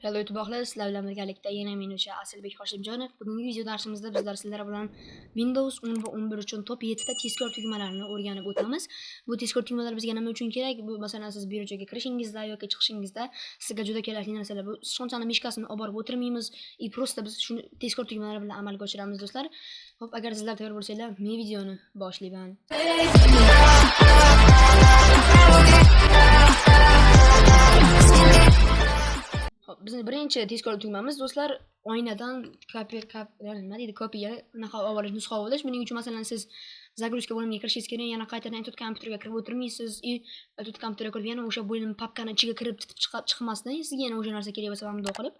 Hello YouTube, sizlar bilan birgalikda yana men o'sha Asilbek Hoshimjonov. Bugungi video darsimizda bizlar sizlar bilan Windows 10 va 11 uchun top 7 ta tezkor tugmalarni o'rganib o'tamiz. Bu tezkor tugmalar bizga nima uchun kerak? Bu masalan siz bir joyga kirishingizda yoki chiqishingizda sizga juda kerakli narsalar. Bu sichqonchani mishkasini olib borib o'tirmaymiz и просто biz shuni tezkor tugmalar bilan amalga oshiramiz do'stlar. Xo'p, agar sizlar tayyor bo'lsanglar, men videoni boshlayman. Xo'p, bizning birinchi tezkor tugmamiz do'stlar, oynadan copy nima deydi, kopiya unaqa olib olish, nusxa olish. Buning uchun masalan siz загрузка bo'limiga kirishingiz kerak, yana qaytadan Etut kompyuterga kirib o'tirmaysiz и Etut kompyuterga kirib yana o'sha bo'lim papkani ichiga kirib titib chiqmasdan sizga yana o'sha narsa kerak bo'lsa mana bundoq qilib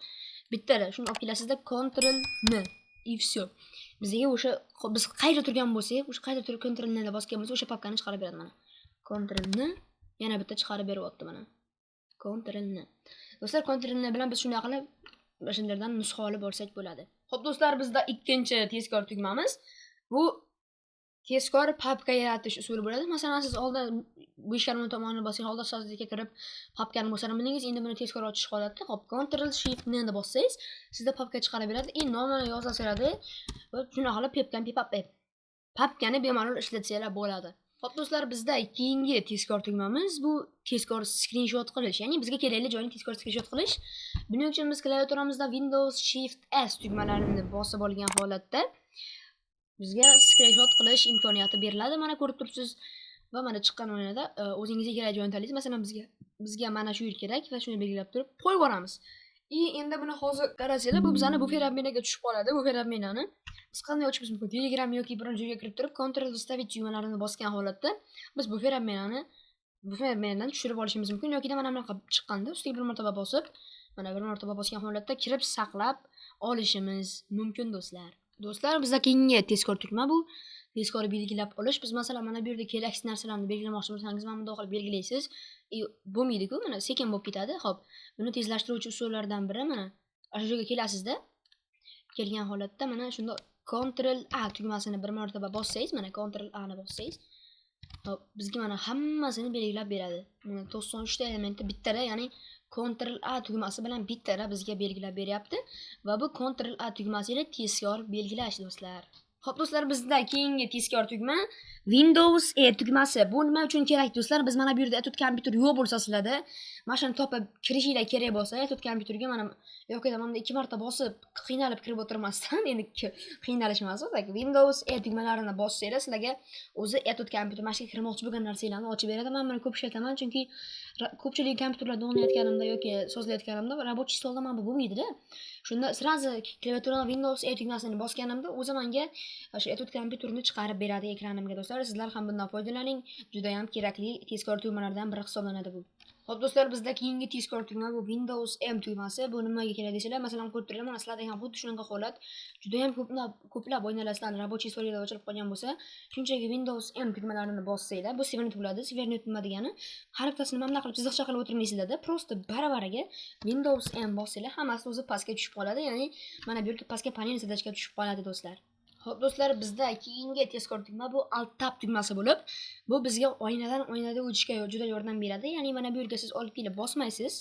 bittada shuni olib kelasizda Ctrl N и всё. Bizga o'sha biz qayerda turgan bo'lsak, o'sha qayerda turib Ctrl N bosgan bo'lsa, o'sha papkani chiqarib beradi mana. Ctrl N yana bitta chiqarib beryapti mana. Ctrl N. Do'stlar, Ctrl N bilan biz shunday qilib mashinalardan nusxa olib olsak bo'ladi. Xo'p do'stlar, bizda ikkinchi tezkor tugmamiz bu tezkor papka yaratish usuli bo'ladi. Masalan, siz oldin bu ishlarni tomonini bosgan holda sozlikka kirib papkani bosgan bildingiz, endi buni tezkor ochish holati. Xo'p, Ctrl Shift N ni bossangiz, sizda papka chiqarib beradi. И nomini yozaveradi va shunday qilib papkani bemalol ishlatsanglar bo'ladi. Xo'p do'stlar, bizda keyingi tezkor tugmamiz bu tezkor screenshot qilish, ya'ni bizga kerakli joyni tezkor screenshot qilish. Buning uchun biz klaviaturamizda Windows Shift S tugmalarini bosib olgan holatda bizga screenshot qilish imkoniyati beriladi. Mana ko'rib turibsiz va mana chiqqan oynada o'zingizga kerak joyni tanlaysiz. Masalan, bizga mana shu yer kerak va shuni belgilab turib qo'yib yuboramiz. И endi buni hozir qarasanglar, bu bizani bufer обмена ga tushib qoladi. Bufer обмена ni biz qanday ochishimiz mumkin? Telegram yoki biror joyga kirib turib Ctrl вставить tugmalarini bosgan holatda biz bufer обмена ni bufer обмена dan tushirib olishimiz mumkin yoki mana bunaqa chiqqanda ustiga bir marotaba bosib, mana bir marotaba bosgan holatda kirib saqlab olishimiz mumkin do'stlar. Do'stlar, bizda keyingi tezkor tugma bu tezkor belgilab olish. Biz masalan mana bu yerda keraksiz narsalarni belgilamoqchi bo'lsangiz, mana bundoq qilib belgilaysiz. И bo'lmaydi-ku, mana sekin bo'lib ketadi. Xo'p, buni tezlashtiruvchi usullardan biri mana shu joyga kelasizda. Kelgan holatda mana shunda Ctrl A tugmasini bir marotaba bossangiz, mana Ctrl A ni bossangiz, xo'p, bizga mana hammasini belgilab beradi. Mana 93 ta elementni bittada, ya'ni Ctrl A tugmasi bilan bittada bizga belgilab beryapti va bu Ctrl A tugmasi ila tezkor belgilash do'stlar. Xo'p do'stlar, bizda keyingi tezkor tugma Windows E tugmasi. Bu nima uchun kerak do'stlar? Biz mana bu yerda Etut kompyuter yo'q bo'lsa sizlarda, mana shuni topib kirishinglar kerak bo'lsa, Etut kompyuterga mana yoki mana bunda 2 marta bosib qiynalib kirib o'tirmasdan, endi qiynalish emas, Windows E tugmalarini bossanglar, sizlarga o'zi Etut kompyuter mana shu yerga kirmoqchi bo'lgan narsanglarni ochib beradi. Men buni ko'p ishlataman, chunki ko'pchilik kompyuterlarda o'ynayotganimda yoki sozlayotganimda рабочий stolda mana bu bo'lmaydi-da. Shunda сразу klaviaturadan Windows E tugmasini bosganimda o'zi menga o'sha Etut kompyuterni chiqarib beradi ekranimga do'stlar. Sizlar ham bundan foydalaning. Juda ham kerakli tezkor tugmalardan biri hisoblanadi bu. Xo'p do'stlar, bizda keyingi tezkor tugma bu Windows M tugmasi. Bu nimaga kerak desanglar, masalan ko'rib turibman, mana sizlarda ham xuddi shunaqa holat. Juda ham ko'plab oynalar sizlarni рабочий stolingizda ochilib qolgan bo'lsa, shunchaki Windows M tugmalarini bossanglar, bu свернуть bo'ladi. Свернуть nima degani? Har bittasini mana bunaqa qilib chiziqcha qilib o'tirmaysizlarda, просто baravariga Windows M bossanglar, hammasi o'zi pastga tushib qoladi. Ya'ni mana bu yerga pastga panel задач ga tushib qoladi do'stlar. Xo'p do'stlar, bizda keyingi tezkor tugma bu Alt Tab tugmasi bo'lib, bu bizga oynadan oynaga o'tishga juda yordam beradi. Ya'ni mana bu yerga siz olib kelib bosmaysiz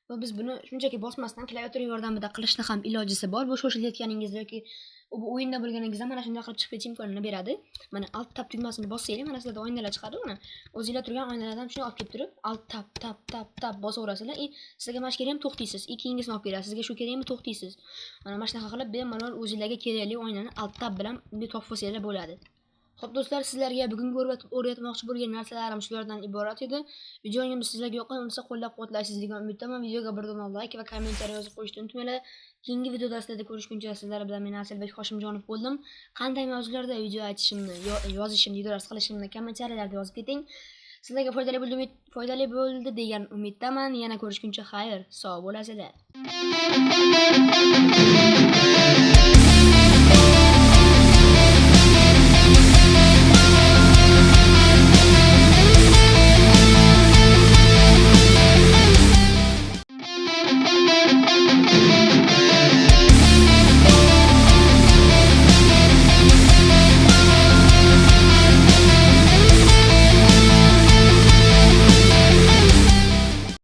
va biz buni shunchaki bosmasdan klaviatura yordamida qilishni ham ilojisi bor. Bu shoshilayotganingizda yoki bu o'yinda bo'lganingizda mana shunday qilib chiqib ketish imkonini beradi. Mana Alt Tab tugmasini bossanglar, mana sizlarda oynalar chiqadi, mana o'zinglar turgan oynalardan shuni olib kelib turib Alt Tab Tab Tab Tab bosaverasizlar. И sizlarga mana shu kerakmi to'xtaysiz, и keyingisini olib kelasiz. Sizga shu kerakmi to'xtaysiz. Mana shunaqa qilib bemalol o'zinglarga kerakli oynani Alt Tab bilan bunday topib olsanglar bo'ladi. Xo'p do'stlar, sizlarga bugungi o'rgatmoqchi bo'lgan narsalarim shulardan iborat edi. Videomiz sizlarga yoqqan bo'lsa qo'llab-quvvatlaysiz degan umiddaman. Videoga bir dona like va kommentariy yozib qo'yishni unutmanglar. Keyingi videoda sizlarda ko'rishguncha sizlar bilan men Asilbek Hoshimjonov bo'ldim. Qanday mavzularda video aytishimni, yozishimni, video qilishimni kommentariyalarda yozib keting. Sizlarga foydali bo'ldi degan umiddaman. Yana ko'rishguncha xayr, sog' bo'lasizlar.